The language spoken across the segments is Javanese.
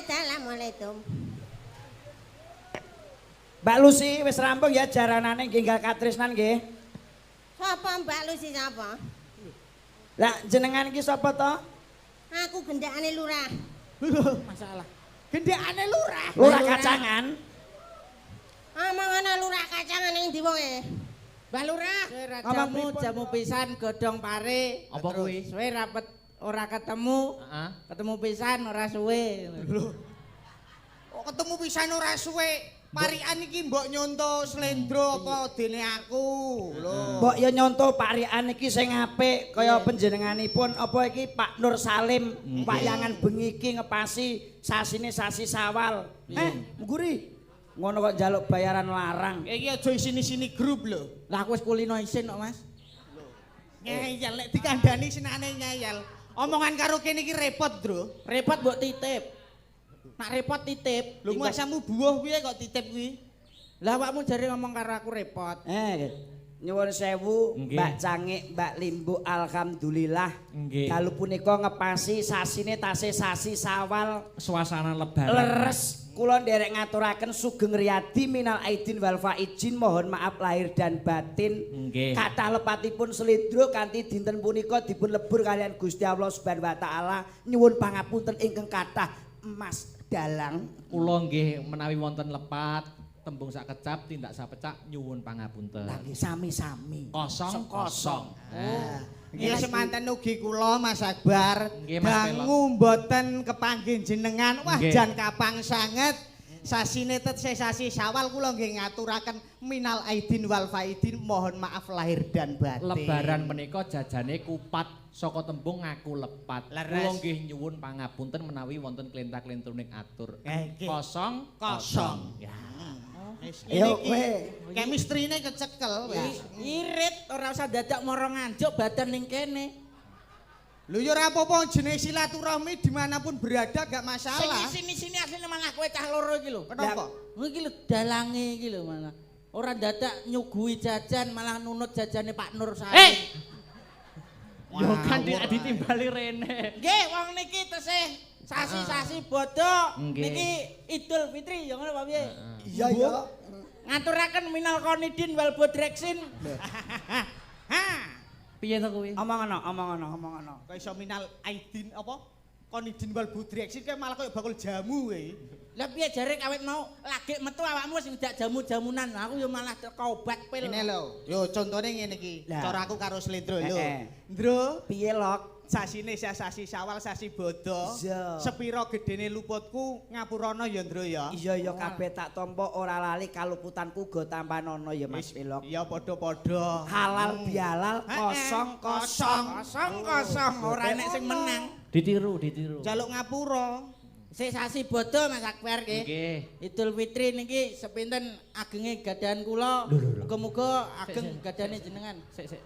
Assalamualaikum. Mbak Lucy wis rampung ya jaranane, nggih, katresnan nggih. Sapa Mbak Lucy, sapa? Lah, jenengan iki sapa to? Aku gendakane lurah. Masalah. Gendakane lurah. Lurah kacangan. Omongana lurah kacangan ning ndi wonge? Mbah Lurah, Ngomong jamu pripun? Jamu pisan godhong pare. Apa kuwi? Suwe rapet ora ketemu, Heeh. ketemu pisan ora suwe. Kok ketemu pisan ora suwe. Parikan iki mbok nyonto slendro apa dene aku lho. Mbok ya nyonto parikan iki sing apik kaya panjenenganipun apa iki, Pak Nur Salim, wayangan bengi iki ngepasi sasine sasi Sawal. Eh, ngguri. Ngono kok njaluk bayaran larang. Iki aja isini-sini grup lho. Lah, aku wis kulino isin kok, Mas. Ngeyel lek dikandani senane ngeyel. Omongan karo kene iki repot, Bro. Repot mbok titip. Nak repot titip. Lho, masamu buah piye kok titip kuwi? Lah, awakmu jare ngomong karo aku repot. Eh, nyuwun sewu, Nggih. Mbak Cangik, Mbak Limbu, alhamdulillah. Nggih. Dalu punika ngepasi sasine tasih sasi Sawal. Suasana Lebaran. Leres, kula nderek ngaturaken sugeng riyadi, minal aidin wal faizin, mohon maaf lahir dan batin. Nggih. Kathah lepatipun slendro kanthi dinten punika dipun lebur kalian Gusti Allah Subhanahu wa taala. Nyuwun pangapunten ingkang kathah, Mas Dalang. Kula nggih menawi wonten lepat tembung sak kecap tindak sapecak nyuwun pangapunten. Lah nggih, sami-sami. Kosong kosong. Oh. Nggih, semanten ugi kula, Mas Akbar. Nggih, Mas Pelok. Dangu mboten kepanggih jenengan. Wah, Nggih. jan kapang sanget. Sasine tesih sasi Syawal, kula nggih ngaturaken minal aidin wal faidin, mohon maaf lahir dan batin. Lebaran menika jajane kupat, saka tembung ngaku lepat. Leres. Kula nggih nyuwun pangapunten menawi wonten klenta-klentruning atur. Eh, nggih. Kosong. Kosong. Ya. Wis Ayo ngene iki. kowe. Chemistry-ne kecekel wis. Irit ora usah dadak moro Nganjuk, badan ning kene. Lho ya ora apa-apa, jenenge silaturahmi dimanapun berada gak Sing masalah. sini-sini asline malah kowe cah loro iki lho. Kenapa? Iki lho, dalange iki lho, malah. Ora dadak nyuguhi jajan, malah nunut jajane Pak Nur Salim. Eh! Yo kan ditimbali rene. Nggih, wong niki tesih sasi-sasi bodho. Nggih. Niki Idul Fitri ya ngono apa piye? Iya ya. Ngaturaken minal konidin wal bodreksin. Ha. Piye to kuwi? Omongono, omongono, omongono. Kok iso minal aidin apa? Konidin wal budreksin kayak malah koyo bakul jamu kowe. Lah piye, jare kawit mau lagi metu awakmu sing ndak jamu-jamunan. Aku yo malah teko obat pil. Ngene lho. Yo contone ngene iki. Lah. Cara aku karo Slendro lho. Eh, eh. Ndro, Piye, Lok? Sasine sasi Syawal, sasi bodho. Iya. Sepiro gedene luputku ngapurana ya, Ndro, ya. Iya ya, kabeh tak tampa, ora lali kaluputanku go tampanono ya, Mas Pelok. Iya, padha-padha. Halal bihalal kosong kosong. Kosong kosong, ora enek sing menang. Ditiru, ditiru. Jaluk ngapura. Sik sasi bodho, Mas Akbar, nggih. Nggih. Idul Fitri niki sepinten agenge gadahan kula. Muga-muga ageng gadane jenengan. Sik sik.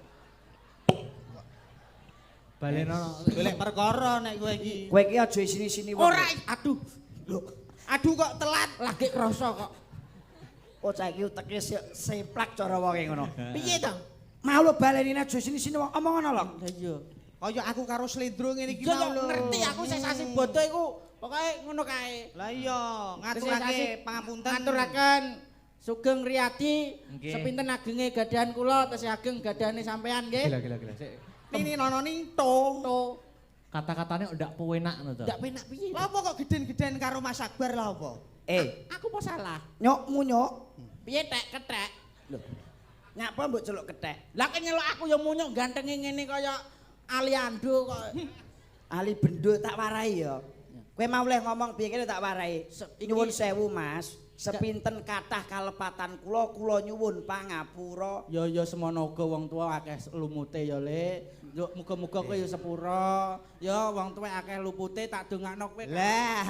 Balenono. Golek perkara nek kowe iki. Kowe iki aja isini-sini wong. Ora, aduh, Lho, Aduh, kok telat. Lagi krasa kok. Kok saiki uteke seplak cara wonge ngono. Piye to? Mau lo baleni, aja isini-sini wong, omongono, Lok. Lah iya. Kaya aku karo Slendro ngene iki Iya mau lho. Ngerti aku sik sasi bodho iku pokoke ngono kae. Lah iya, ngaturake pangapunten. Ngaturaken sugeng riyadi, Nggih. sepinten agenge gadahan kula tesih ageng gadahane sampean nggih. Gila gila gila. Sik. Nini nono ning to. To, Kata-katanya ndak penak ngono to. ndak penak piye? Lah apa kok geden-geden karo Mas Akbar, lah apa? Eh, Aku apa salah? Nyokmu nyok. Piye tek kethek? Lho. Nyapa mbok celuk kethek? Lah, kok nyeluk aku ya munyuk, gantenge ngene kaya Aliando kok. Ali bendo, tak warai ya. Kowe mau leh ngomong piye kene tak warai. Nyuwun sewu, Mas. Sepinten kathah kalepatan kula, kula nyuwun pangapura. Ya ya, semono uga wong tuwa akeh lumute ya, Le. Yo muga-muga kowe ya sepura. Ya wong tuwek akeh lupute, tak dongakno kowe. Lah.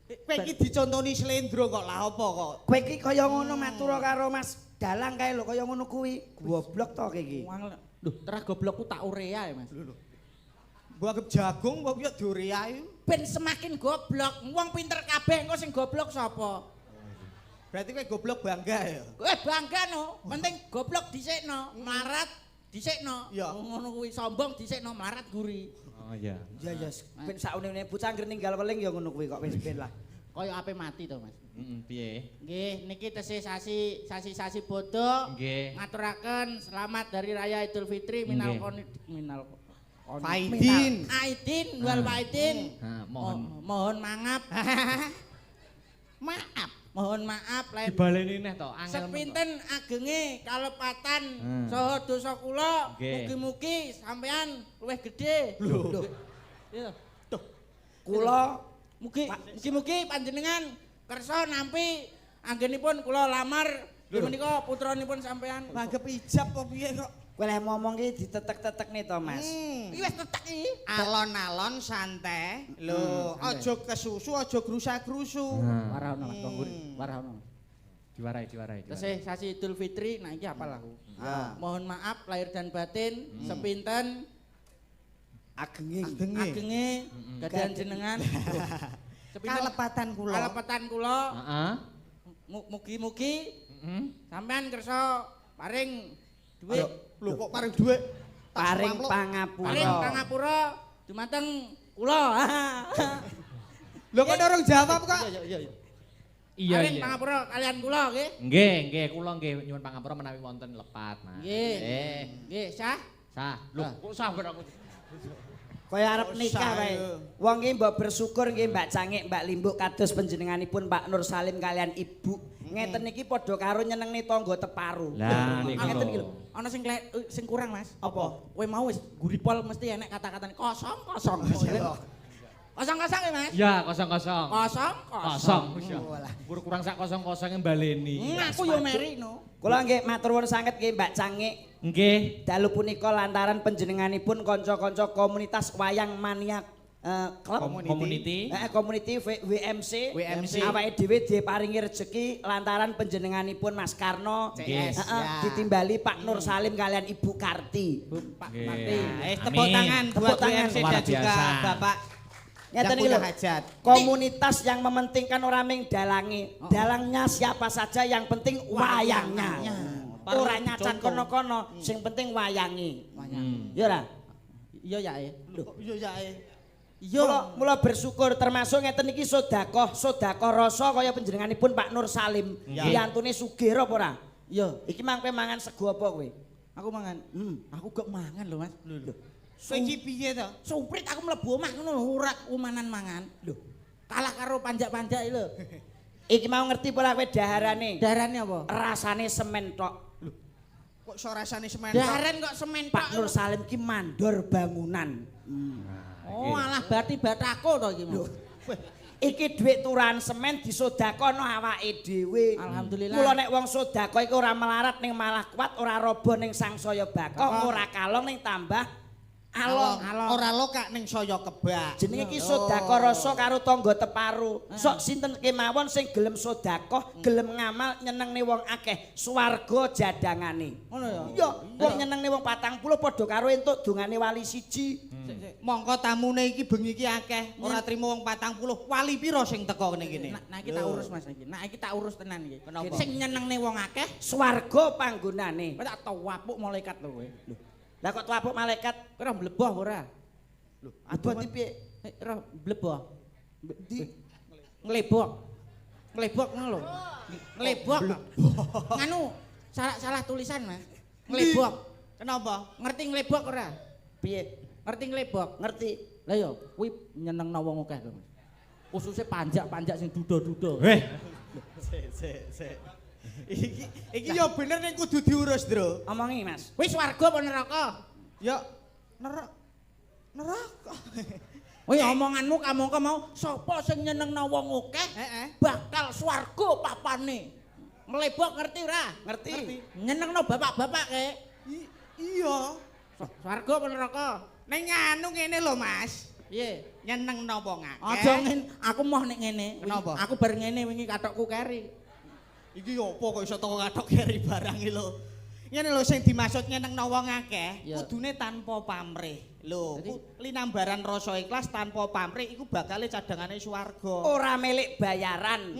Kowe iki dicontoni Slendro kok, lah apa kok? Kowe iki kaya ngono matur karo Mas Dalang kae lho, kaya ngono kuwi. Goblok to kowe iki. Lho, terah goblokku tak urea ya, Mas. Lho. Mbok anggap jagung apa piye diurea iki? Ben semakin goblok, wong pinter kabeh engko sing goblok sapa? Berarti kowe goblok bangga ya? Kowe bangga no, penting goblok dhisikno, melarat Dhisikno. Iya. Ngono kuwi sombong dhisikno melarat guri. Oh iya. Ya ya ben saune bocah anggere ninggal weling ya ngono kuwi kok wis ben lah. Kaya ape mati to, Mas. Heeh, piye? Nggih, niki tesih sasi sasi-sasi bodo. Nggih. Ngaturaken selamat dari raya Idul Fitri minal Nggih. koni minal Faidin. Aidin wal faidin. Ha, mohon Mohon mangap. Maaf. Mohon maaf lahir dibaleni neh to, angel. sepinten agenge kalepatan saha dosa kula mugi-mugi sampean luwih gedhe. Lho. Iya. Kula Mugi mugi-mugi panjenengan kersa nampi anggenipun kula lamar menika putranipun sampean. Langgep ijab apa piye kok? kowe leh ngomong ki ditetek-tetekne to, Mas. Iki wis tetek iki. Alon-alon santai. Lho, aja kesusu, aja grusa-grusu. Warahno Mas Konggur, warahno. Diwarai, diwarai, diwarai. Tesih sasi Idul Fitri, nah iki apal aku. Mohon maaf lahir dan batin, sepinten Agenge. Agenge. agenge gadahan jenengan. Sepinten Kalepatan kula. kalepatan kula, Heeh. mugi-mugi Heeh. sampean kersa paring dhuwit, Lho kok paring dhuwit? Paring Amplop. pangapura. paring pangapura dumateng kula. Lho kok dorong jawab kok? Iya iya iya. Iya, Paring iya. pangapura kalian kula nggih. Nggih, nggih, kula nggih nyuwun pangapura menawi wonten lepat, Mas. Nggih. Nggih. Nggih, sah. Sah. Lho, kok sah kok aku. Kaya arep Oh, nikah sah, wae. iya. Wong ki mbok bersyukur nggih Mbak Cangik, Mbak Limbuk kados panjenenganipun Pak Nur Salim kalian Ibu. Ngeten iki padha karo nyenengne tangga teparu. Lah niku Ngeten iki lho. lho. Ana sing sing kurang, Mas. Apa? Kowe mau wis guripol mesti enek kata-katane kosong kosong. Kosong kosong ya, Mas? Ya, kosong-kosong. Kosong Kosong. kosong. Kur kurang sak kosong-kosonge baleni. Aku yo meri no. Kula nggih matur nuwun sanget nggih Mbak Cangik. Nggih. Dalu punika lantaran panjenenganipun kanca-kanca komunitas wayang mania klub Community. Community WMC. WMC. Awake dhewe diparingi rejeki lantaran panjenenganipun Mas Karno CS, ya. ditimbali Pak Nur Salim kalian Ibu Karti. Bu Pak Nggih. Marti. Tepuk Amin. tangan Tepuk buat tangan. WMC Luar dan juga biasa. Bapak Ngeten yang iki punya lho. hajat. Komunitas yang mementingkan orang ming dalange. Dalangnya siapa saja yang penting wayangnya. Ora nyacat kono-kono, sing penting wayange. Wayang. Ya ora? Iya ya. eh. Lho, iya ya. Iya. Mula bersyukur termasuk ngeten iki sedekah, sedekah rasa kaya panjenenganipun Pak Nur Salim. Nggih. Piyantune sugih apa ora? Iya. Iki mang kowe mangan sego apa kowe? Aku mangan. Aku gak mangan lho, Mas. Lho. Kowe iki piye to? Sumprit aku mlebu omah ngono lho, ora umanan mangan. Lho. Kalah karo panjak-panjak iki lho. Iki mau ngerti apa ora kowe daharane? Darane apa? Rasane semen tok. Kok iso rasane semen tok? Daharan kok semen Pak tok. Nur Salim ki mandor bangunan. Oh, alah bati batako to iki. Mas. Iki dhuwit turahan semen disodakono awake dhewe. Alhamdulillah. Mula nek wong sedekah iku ora melarat ning malah kuat, ora robo ning sangsaya bakoh, ora kalong ning tambah along. Along. Ora lokak ning saya kebak. Jenenge iki sedekah rasa karo tangga teparu. Sok sinten kemawon sing gelem sedekah, gelem ngamal nyenengne wong akeh, swarga jadangane. Ngono ya? Iya, wong nyenengne wong 40 padha karo entuk dongane wali siji. Sik, sik. Mongko tamune iki bengi iki akeh, ora trimo wong 40. Wali pira sing teko kene kene? Nah, iki tak urus Mas iki. Nah, iki tak urus tenan iki. Kenapa? Sing nyenengne wong akeh, Swarga panggonane. kowe tak tawapuk malaikat lho kowe. Lah kok tuapuk malaikat Kowe ora mleboh apa ora? Lho, abot iki piye? Ora mleboh. Di Nglebok. Nglebok ngono lho. Nglebok. Nganu, salah tulisan Mas. Nglebok. Kenapa? Ngerti nglebok ora? piye? Ngerti nglebok? Ngerti? Lah ya, kuwi nyenengno wong akeh lho Mas. Khususnya panjak-panjak sing duda-duda. Weh, Sik sik sik. Iki iki yo bener ning kudu diurus, Bro. Omongi, Mas. Wis swarga apa neraka? Ya neraka. Wih, omonganmu kamangka mau sapa sing nyenengno wong akeh Heeh. bakal swarga papane. Mlebok ngerti ora? Ngerti. Nyenengno bapak-bapak ke. Iya. Swarga apa neraka? Ning anu ngene lho, Mas. Piye? Nyenengno wong akeh. Aja ngene, aku moh nek ngene. Kenapa? Aku bar ngene wingi katokku keri. Iki yo apa kok iso teko kathok keri barang iki lho. Ngene lho sing dimaksud nyenengno wong akeh, Iya. kudune tanpa pamrih. Lho, linambaran rasa ikhlas tanpa pamrih iku bakale cadangane swarga. Ora milik bayaran.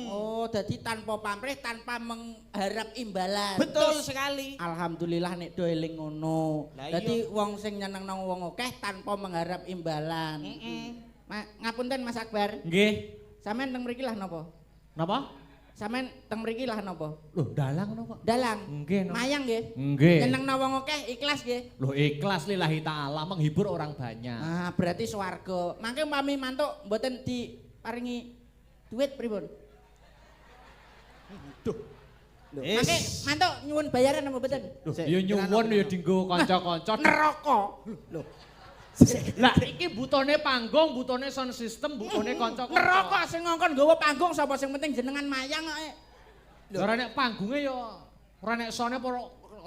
Oh, dadi tanpa pamrih, tanpa mengharap imbalan. Betul sekali. Alhamdulillah nek do eling ngono. Lah iya. Dadi wong sing nyenengno wong akeh tanpa mengharap imbalan. Ngapunten Mas Akbar. Nggih. Sampeyan teng mriki lah napa? Napa? Sampeyan teng mriki lah napa? Lho, dalang napa? Dalang. Nggih, napa? Mayang nggih. Nggih. Nyenengno wong akeh ikhlas nggih. Lho, ikhlas lillahi ta'ala menghibur orang banyak. Ah, berarti swarga. Mangke umpami mantuk mboten diparingi duit pripun? Duh. Mangke mantuk nyuwun bayaran apa mboten? Lho, ya nyuwun ya dinggo kanca-kanca. Neraka. Lho. Lah iki butone panggung, butone sound system, butone kanca-kanca. Neraka sing ngongkon nggawa panggung sapa sing penting jenengan mayang kok. Lho, ora nek panggunge ya ora nek sone apa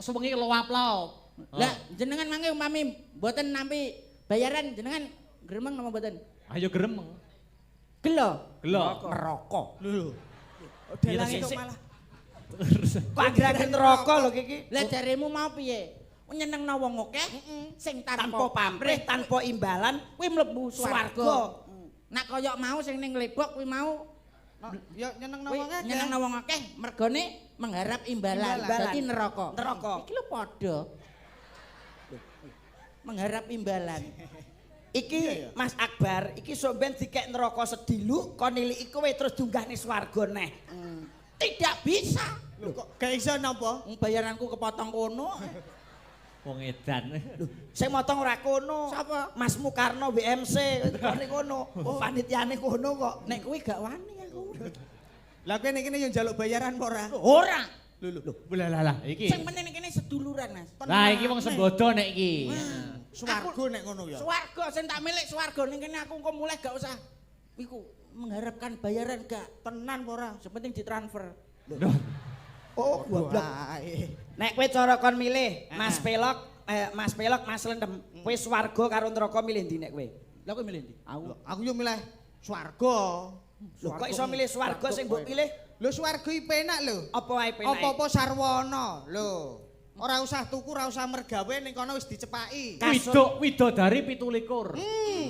sewengi luap-luap. Lah jenengan mangke umpami mboten nampi bayaran jenengan gremeng napa mboten? Ayo gremeng. Gelo. Gelo. Neraka. Lho. Dalang itu malah Kok akhir-akhir neraka lho iki. Lah jaremu mau piye? Nyenengno wong akeh sing Tanpa pamrih, tanpa imbalan kuwi mlebu swarga. swarga. Nak koyok mau sing ning Lebok kuwi mau ya nyenengno kuwi wong akeh. nyenengno wong akeh mergone mengharap imbalan. Imbalan. Dadi neraka. Neraka. Iki lho padha. Mengharap imbalan. Iki Mas Akbar, iki sok ben dikek neraka sedilu kon niliki kowe terus dunggahne swarga neh. Tidak bisa. Lho kok gak iso napa? Wong bayaranku kepotong kono. Wong edan. Lho, sing motong ora kono. Sapa? Mas Mukarno WMC kene kono. Oh, panitiane kono kok. Nek kuwi gak wani aku. Lah kowe nek kene yo njaluk bayaran apa ora? Ora. Lho lho. Lah lah lah iki. Sing penting kene seduluran, Mas. Lah iki wong sembodo nek iki. Swarga nek ngono ya. Swarga sing tak milik swarga ning kene aku engko mulih gak usah iku mengharapkan bayaran gak. Tenan apa ora? Sing penting ditransfer. Lho, Oh, goblok. Nek kowe cara kon milih Mas Pelok, Mas Pelok, Mas Lendem, kowe swarga karo neraka milih ndi nek kowe? Lah kowe milih ndi? Aku aku yo milih swarga. Lho kok iso milih swarga sing mbok pilih? Lho swarga iki penak lho. Apa wae penake? Apa-apa sarwana lho. Ora usah tuku, ora usah mergawe ning kono wis dicepaki. Kasur- Widodari 17.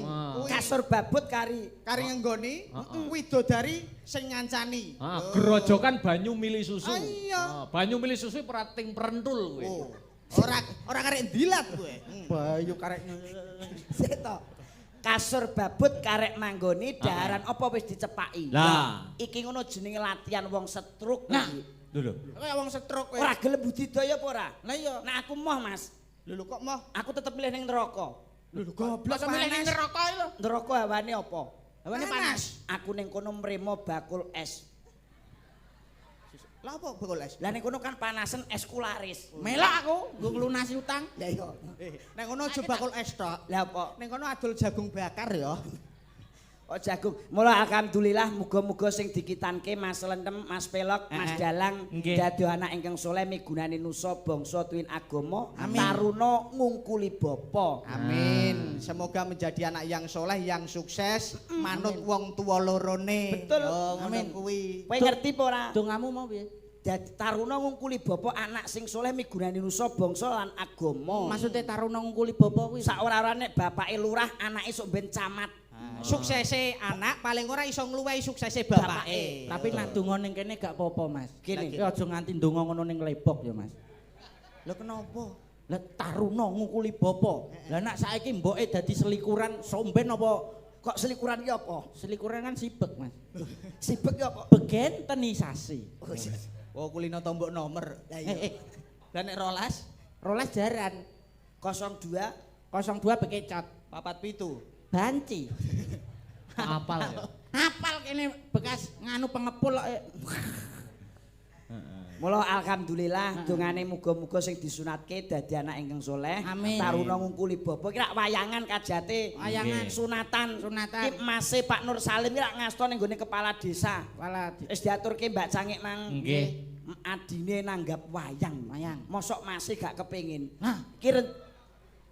Wah. Kasur babut kari. Kari ngenggoni, widodari sing ngancani. Ah, grojokan banyu mili susu. Ah, iya. Ah, banyu mili susu prating prentul kowe. Oh. Ora ora karek ndilat kowe. Bayu karek Sik to. Kasur babut karek manggoni daharan apa wis dicepaki. Lah. Iki ngono jenenge latihan wong stroke. Nah. iki. Lho lho. Kaya wong stroke kowe. Ora gelem budidaya apa ora? Lah iya. Nah aku moh, Mas. Lho lho kok moh? Aku tetep milih ning neraka. Lho lho goblok Masa milih ning panas. neraka iki lho. Neraka hawane apa? Hawane panas. Aku ning kono mremo bakul es. Lah apa bakul es? Lah ning kono kan panasen es kularis. Melok aku nggo nglunasi utang. Lah iya. Nek kono aja bakul es tok. Lah apa? Ning kono adol jagung bakar ya. Oh jagung. Mula alhamdulillah muga-muga sing dikitanke Mas Lentem, Mas Pelok, Mas Dalang dadi anak ingkang soleh migunani nusa bangsa tuwin agama, taruna ngungkuli bapa. Amin. Semoga menjadi anak yang soleh, yang sukses, manut wong tua lorone. Betul. Yo, ngono Amin. kuwi. Kowe ngerti apa ora? Dongamu mau piye? Dadi taruna ngungkuli bapa anak sing soleh migunani nusa bangsa lan agama. Maksude taruna ngungkuli bapa kuwi. Sak ora-orane bapake lurah, anake sok ben camat. Suksese anak paling ora iso ngluwehi suksese bapake. Tapi nak donga ning kene gak apa-apa, Mas. Gini. Kowe aja nganti ndonga ngono ning Lebok ya, Mas. Lho kenapa? Lah taruna ngungkuli bapa. Lah nak saiki mboke dadi selikuran somben apa Kok selikuran ki apa? selikuran kan sibek, Mas. Sibek ki apa? Begentenisasi. Oh, iya. Oh kulino tombok nomor. Lah iya. Lah nek rolas Rolas jaran, 02 02 bekecot, 47. banci. Apal ya. Apal kene bekas nganu pengepul kok. Mula alhamdulillah dongane muga-muga sing disunatke dadi anak ingkang soleh, taruna ngungkuli bapa. Ki rak wayangan kajate, Wayangan. sunatan. Sunatan. Ki mase Pak Nur Salim ki rak ngasto ning gone kepala desa. Kepala Wis diaturke Mbak Cangik mang. Nggih. Adine nanggap wayang. Wayang. Mosok mase gak kepengin. Nah. Ki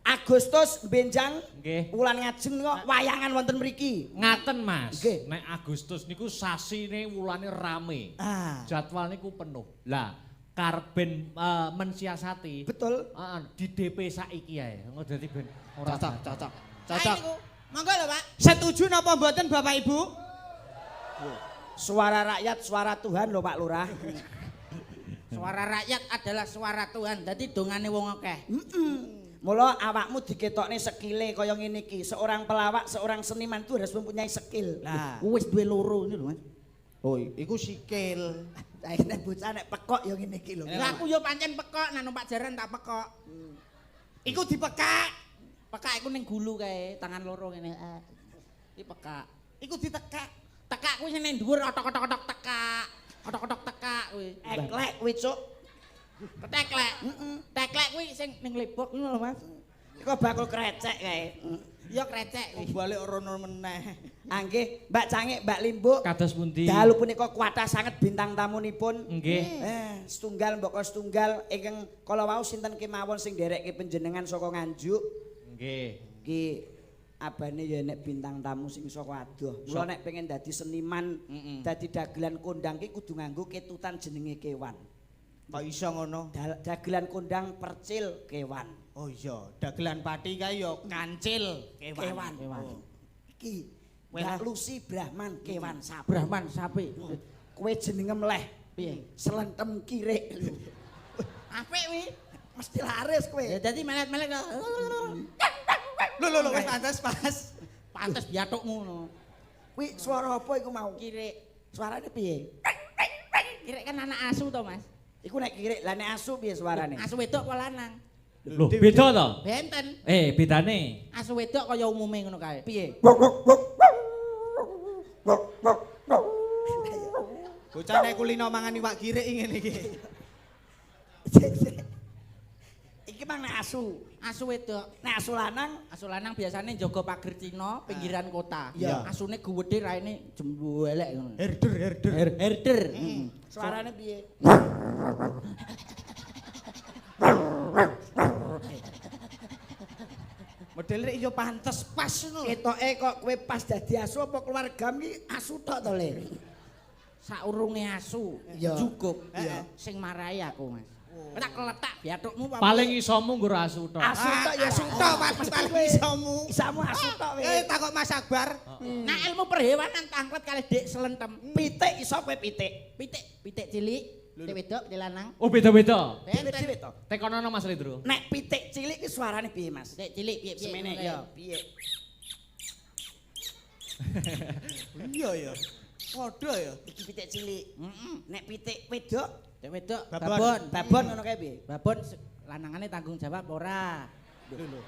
Agustus benjang Nggih. wulan ngajeng kok wayangan wonten mriki. Ngaten Mas. Nggih. Nek Agustus niku sasine wulane rame. Ah. Jadwal niku penuh. Lah, Karben mensiasati. Betul. Heeh, di DP saiki ae. Engko dadi ben ora Cocok, cocok. Cocok. Monggo lho, Pak. Setuju napa mboten Bapak Ibu? Suara rakyat, suara Tuhan lho Pak Lurah. Suara rakyat adalah suara Tuhan. Dadi dongane wong akeh. Mula awakmu diketokne skile kaya ngene iki. Seorang pelawak, seorang seniman itu harus mempunyai skill. Lah. Wis duwe loro ngene lho, Mas. Oh, iku sikil. Lah nek bocah nek pekok ya ngene iki lho. Lah aku yo pancen pekok, nek numpak jaran tak pekok. Iku dipekak, Pekak iku ning gulu kae, tangan loro ngene. Iki pekak. iku ditekak. Tekak kuwi sing ning dhuwur otok-otok-otok tekak. Otok-otok tekak kuwi. Eklek kuwi cuk. Teklek. Teklek kuwi sing ning lebok ngono lho, Mas. Iku bakul krecek kae. Ya krecek kuwi. Balik rono meneh. Anggih, Mbak Cangik, Mbak Limbuk. Kados pundi? Dalu punika kuatah sanget bintang tamunipun. Nggih. Setunggal mbaka setunggal ingkang kala wau sinten kemawon sing nderekke panjenengan saka Nganjuk. Nggih. Iki abane ya nek bintang tamu sing saka adoh. Mula nek pengen dadi seniman, dadi dagelan kondang ki kudu nganggo ketutan jenenge kewan. Kok iso ngono? Dagelan kondang percil kewan. Oh iya, dagelan pati kae ya kancil kewan. Kewan. Iki Mbak Lucy Brahman kewan sapi. Brahman sapi. Kowe jenenge mleh. Piye? Selentem kirik lho. Apik kuwi. Mesti laris kowe. Ya dadi melet-melet. Lho lho lho wis pantes pas. Pantes biathukmu ngono. Kuwi suara apa iku mau? Kirik. Suarane piye? Kirik kan anak asu to, Mas. Iku nek kirik, lah nek asu piye suarane? Asu wedok apa lanang? Lho, beda to? Benten. Bedane. Asu wedok kaya umume ngono kae. Piye? Bocah nek kulino mangan iwak kirik ngene iki. Iki mang nek asu. Asu wedok. Nek asu lanang Asu lanang biasane njaga pager Cina pinggiran kota. Iya. Asune guwedhe raine jembu elek ngono. Herder herder. Herder. suarane piye? Modele yo pantes pas ngono. Ketoke kok kowe pas dadi asu apa keluarga iki asu tok to, Le? Saurunge asu Iya. cukup Iya. sing marai aku, Mas. Tak keletak biathukmu apa? Paling isomu nggo asu tok. Asu tok ya. Asu tok Mas paling isomu. Isamu asu tok kowe. Takok Mas Akbar. Nah ilmu perhewanan tangklet kali Dik Selentem. Pitik iso kowe pitik. Pitik, pitik cilik, pitik wedok, pitik lanang. Oh, beda-beda. Benten. Dhewe-dhewe to. Tekonono Mas Lindro. Nek pitik cilik ki suarane piye, Mas? Pitik cilik piye piye. Semene ya, piye? Iya ya. Padha ya. Iki pitik cilik. Heeh. Nek pitik wedok, Pitik wedok, Babon. babon. babon ngono kae piye? Babon lanangane tanggung jawab ora. Lho lho.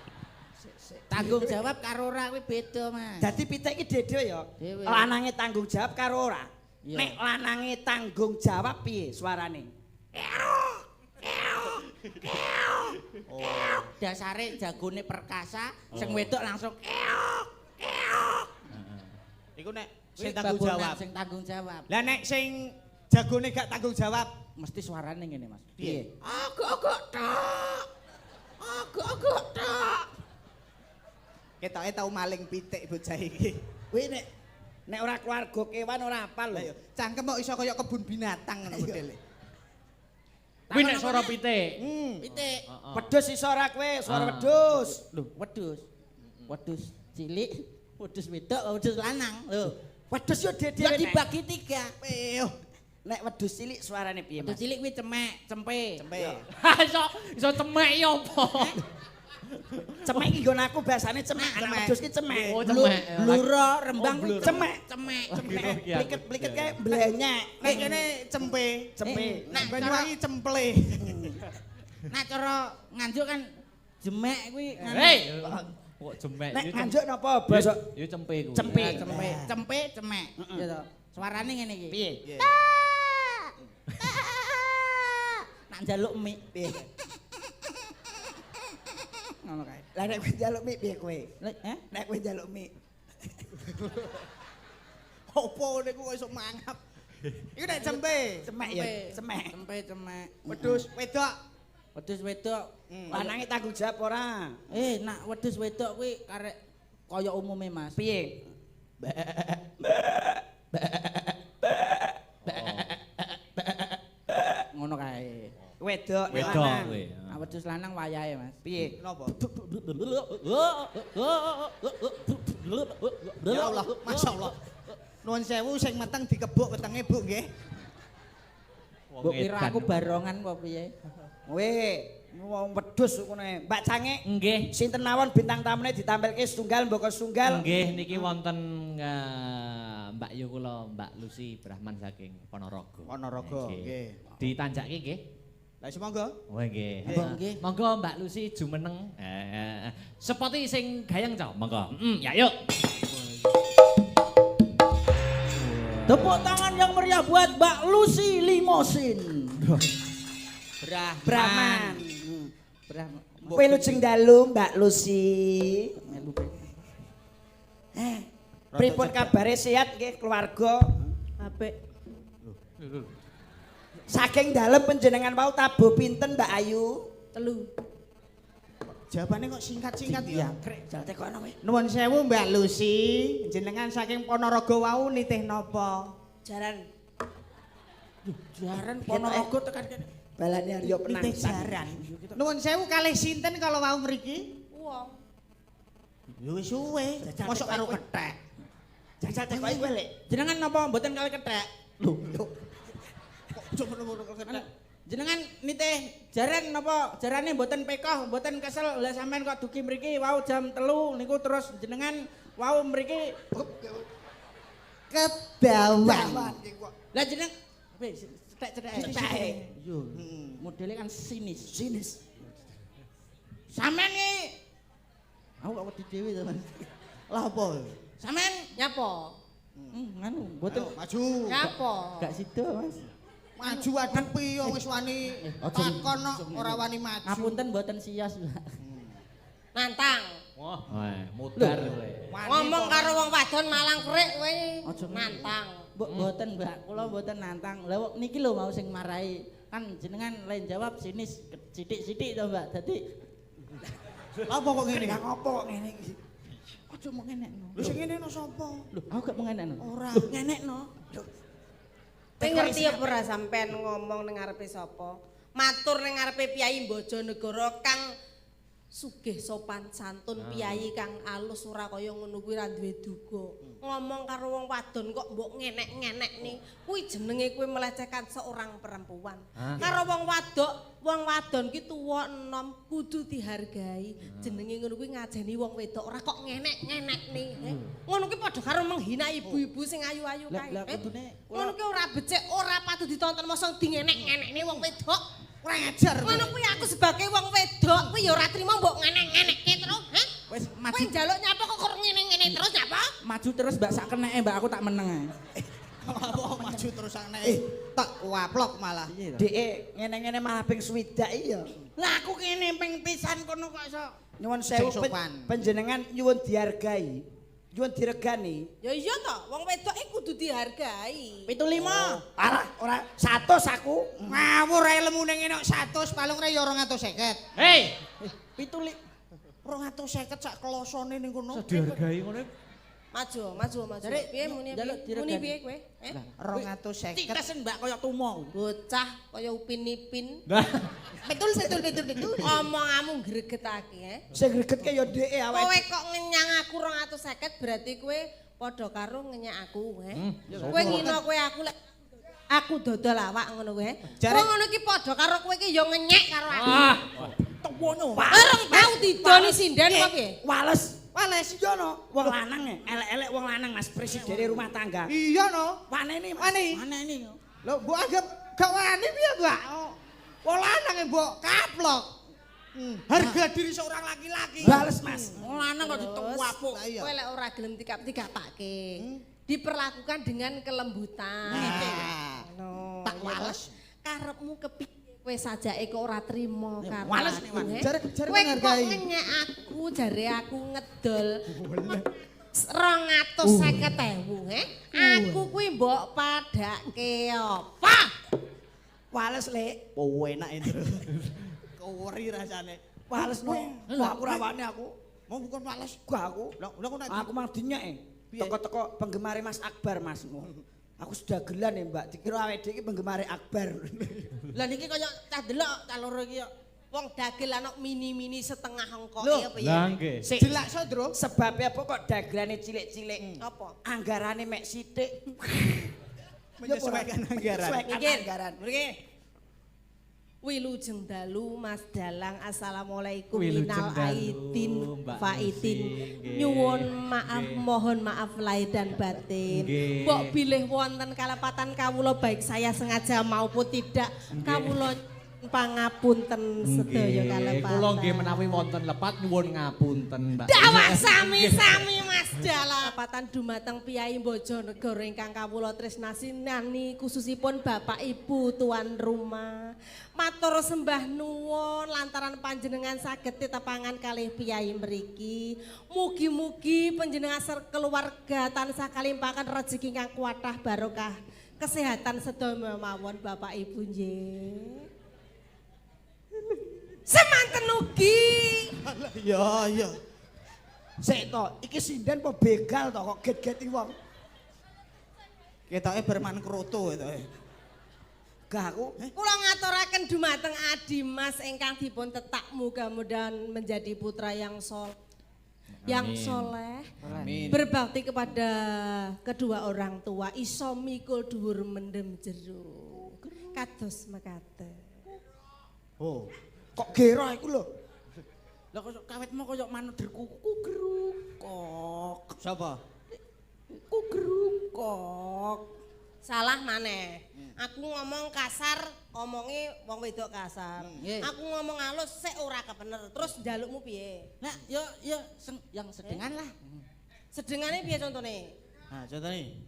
Tanggung jawab karo ora kuwi beda, Mas. Dadi pitik iki dhewe ya. Dhewe. Lanange tanggung jawab karo ora. Iya. Nek lanange tanggung jawab piye suarane? Dasare jagone perkasa, sing wedok langsung Iku nek Kuwi sing tanggung babonan jawab. Sing tanggung jawab. Lah nek sing jagone gak tanggung jawab, Mesti suarane ngene, Mas. Piye? Agak-agak tok. Agak-agak tok. Ketoke tau maling pitik bocah iki. Kuwi nek nek ora keluarga kewan ora apal Lah lho. yo, cangkem kok iso kaya kebun binatang ngono modele. Kuwi nek swara pitik. Pitik. Heeh. Wedhus iso ora kowe, suara Ah. wedhus. Lho, wedhus. Wedhus cilik, wedhus wedok, wedhus lanang. Lho, Wedhus yo dhewe. ya dibagi tiga. Peuh, Nek wedhus cilik suarane piye, Wedhus Mas? cilik kuwi cemek, cempe. cempe. Iso iso cemek ya apa? Cemek iki nggon aku bahasane cemek, anak Cemek. wedhus ki cemek. Oh, cemek. Bluro, Rembang Oh, kuwi bluro. Cemek. Cemek. Cemek. Pliket-pliket kae blenyek. Nek kene cempe, Cempe. Nah, Banyuwangi cemple. Nah, cara Nganjuk kan jemek kuwi. Hei. Kok jemek? Nek Ya Nganjuk napa basa Ya cempe kuwi. Cempe. Ya, cempe, cempe, cemek. Ya toh. Suarane ngene iki. Piye? Nak njaluk mie. Piye? Ngono kae. Lah nek kowe njaluk mie piye kowe? Lah, eh? Nek kowe njaluk mie. Opo ngene ku kok iso mangap. Iku nek cempe. Cemek ya, cemek. Cempe, cemek. Wedhus wedok. Wedhus wedok. Lanange tanggung jawab ora? Nak wedhus wedok kuwi karek kaya umume, Mas. Piye? Ngono kae. Wedok, Wedok lanang. kuwi. Ah, wedhus lanang wayahe, Mas. Piye? Napa? Ya Allah, masyaallah. Nuwun sewu sing meteng dikebuk wetenge, Bu nggih. Mbok kira aku barongan apa piye? Weh, wong wedhus ngono ae. Mbak Cangik, Nggih. sinten mawon bintang tamune ditampilke setunggal mboko setunggal. Nggih niki wonten Mbak Yu kula Mbak Lucy Brahman saking Ponorogo. Ponorogo, nggih. Ditanjake nggih. Lah semonggo. Oh nggih. Nggih. Monggo Mbak Lucy jumeneng. Sepoti sing gayeng to, monggo. Ya yuk. Tepuk tangan yang meriah buat Mbak Lucy Limosin. Brahman. Brahman. Brahman. Wilujeng dalu Mbak Lucy. Melu pe. Pripun kabare sehat nggih keluarga? Apik. Saking dalem panjenengan wau tabuh pinten Mbak Ayu? 3. Jawabane kok singkat-singkat ya. Krek jal tekono kowe. Nuwun sewu Mbak Lucy, jenengan saking Ponorogo wau nitih napa? Jaran. Jaran Ponorogo tekan kene. Balane Aryo Nitih Penangsang. jaran. Nuwun sewu kalih sinten kalau wau mriki? Wong. Ya wis suwe, mosok karo kethek. Jajal tekoki kowe lek. Jenengan napa mboten kali kethek? Lho, lho. Kok coba kethek? Jenengan nitih jaran napa jarane mboten pekoh, mboten kesel. Lah sampean kok dugi mriki wau jam 3 niku terus jenengan wau mriki Kedawan. lah jeneng wis cethek-cethek. Cethek. Yo, modele kan sinis. Sinis. Sampean iki aku kok wedi dhewe to, Mas. Lah apa? Sampean Nyapa? Nganu mboten Ayo, maju. Nyapa? gak sida, Mas. Maju adepi yo wis wani Aja. takon kok ora wani maju. Ngapunten mboten sios, Mbak. Nantang. Wah, mudar kowe. Wani Ngomong kok. karo wong wadon malang kerik kowe. Aja ngene. Nantang. Mbok mboten, Mbak. Kula mboten nantang. Lah wong niki lho mau sing marai. Kan jenengan lain jawab sinis sithik-sithik to, Mbak. Dadi Lah apa kok ngene? Lah ngopo kok ngene iki? aja mau ngenekno. Lho sing ngene no sapa? Lho, aku gak mau ngenekno. Ora. Lho, ngenekno. Kowe ngerti apa ora sampean ngomong ning ngarepe sapa? Matur ning ngarepe Piyai Bojonegoro kang sugih sopan santun, piyai kang alus ora kaya ngono kuwi ra duwe duga. Ngomong karo wong wadon kok mbok ngenek-ngenekne, kuwi jenenge kuwi melecehkan seorang perempuan. Karo wong wadok, wong wadon ki tuwa enom kudu dihargai. Jenenge ngono kuwi ngajeni wong wedok ora kok ngenek-ngenekne. Ngono kuwi padha karo menghina ibu-ibu sing ayu-ayu Lah kae. lah kudune Ngono kuwi ora becik, ora patut ditonton mosok dingenek-ngenekne wong wedok. Kurang ajar. Ngono kuwi aku sebagai wong wedok kuwi ya ora trimo mbok ngenek-ngenekke terus, heh? Wis Kowe maju njaluk nyapa kok kok ngene-ngene terus nyapa? maju terus Mbak sak keneke Mbak aku tak meneng ae. Apa maju terus anake tak waplok malah. Piye to? Dheke ngene-ngene malah ping swidak iya. Lah aku kene ping pisan kono kok iso. Nyuwun sewu Sing sopan. panjenengan nyuwun dihargai. Nyuwun diregani. Ya iya to, wong wedok iki kudu dihargai. 75. Alah, ora 100 aku. Ngawur ae lemune ngene kok 100 paling ora ya 250. Hei, 75. 250 sak klosone ning kono. dihargai ngono. Maju, maju, maju. Jare, Piye muni njaluk piye? Muni diregani. piye kowe? Eh? 250. Titesen Mbak kaya tumo. Bocah kaya Upin Ipin. Betul betul betul betul. Omonganmu gregetake, eh? Sing gregetke ya dheke Kowe awake. kok ngenyang aku 250 berarti kowe padha karo ngenyak aku, eh? Kowe ngino kowe aku lek aku dodol awak ngono kowe. Jare- Kowe ngono iki padha karo kowe iki ya ngenyek karo aku. Ah, Tuwono. Ora tau didoni sinden kok piye? Wales. Wales. Iya no, wong lanang e, elek-elek wong lanang Mas, presidene rumah tangga. Iya no. Waneni Mas. Wani. Mana ini? Lho mbok anggap gak wani piye, Mbak? Wong lanang e mbok kaplok. Harga diri seorang laki-laki. Bales Mas. Wong lanang kok dituwapuk. Lah iya. Kowe lek ora gelem dikapake. Diperlakukan dengan kelembutan. Nah, Ngono. tak wales. Karepmu kepiye kowe sajake kok ora trimo karo wales aku, nih, Mas. eh? Jare Kowe kok menghargai. ngenyek aku, jare aku ngedol 250.000, eh? Aku kuwi mbok padake apa? Wales lek. Oh, enak itu. Keweri rasane. Wales no. Wah, aku rawani aku. Mau bukan wales. Gak aku. Lah, lah kok nek Aku mang dinyek e. Piye? Teko-teko penggemare Mas Akbar Mas. Aku sudah gelan ya, Mbak. Dikira awake dhewe iki penggemar Akbar. Lah niki kaya cah delok cah loro iki yo. Wong dagelan kok mini-mini setengah ongkoke Loh. apa ya? Lah nggih. Sik. Jelak Sodro. Sebabnya apa kok dagelane cilik-cilik? Apa? Anggarane mek sithik. Menyesuaikan anggaran. Menyesuaikan Minggir. anggaran. Mriki. Wilujeng dalu Mas Dalang, assalamualaikum Wilujeng minal dalu, aidin Mbak faidin. Lucy. Nggih. Nyuwun maaf, Nggih. mohon maaf lahir dan batin. Nggih. Mbok bilih wonten kalepatan kawula baik saya sengaja maupun tidak, kawula pangapunten sedaya kalepatan. Kula nggih menawi wonten lepat nyuwun ngapunten, Mbak. Dawah sami-sami Mas Dalang. Kalepatan dumateng piyai Bojonegoro ingkang kawula tresnasinani khususipun Bapak Ibu tuan rumah. Matur sembah nuwun lantaran panjenengan saged tetepangan kalih piyai mriki. Mugi-mugi panjenengan keluarga tansah kalimpahan rejeki ingkang kuatah barokah. Kesehatan sedaya mawon Bapak Ibu nggih. Semanten ugi. Ya ya. Sik to, iki sinden apa begal to kok get-geti wong? Ketoke berman kroto ketoke. Gah aku. Kula ngaturaken dumateng Adi Mas ingkang dipun tetak muga-mudahan menjadi putra yang sol yang Amin. soleh, Amin. berbakti kepada kedua orang tua, iso mikul dhuwur mendem jero. Kados mekaten. Oh. Kok gerah iku lho. Lah kok kawetmu kaya manut derkuku geruk kok. Sapa? Ku geruk kok. Salah maneh. Aku ngomong kasar, omonge wong wedok kasar. Nggih. Aku ngomong halus sik ora kebener. Terus njalukmu piye? Nah, yo yo yang sedengan lah. Sedengane piye contone? Nah, contone.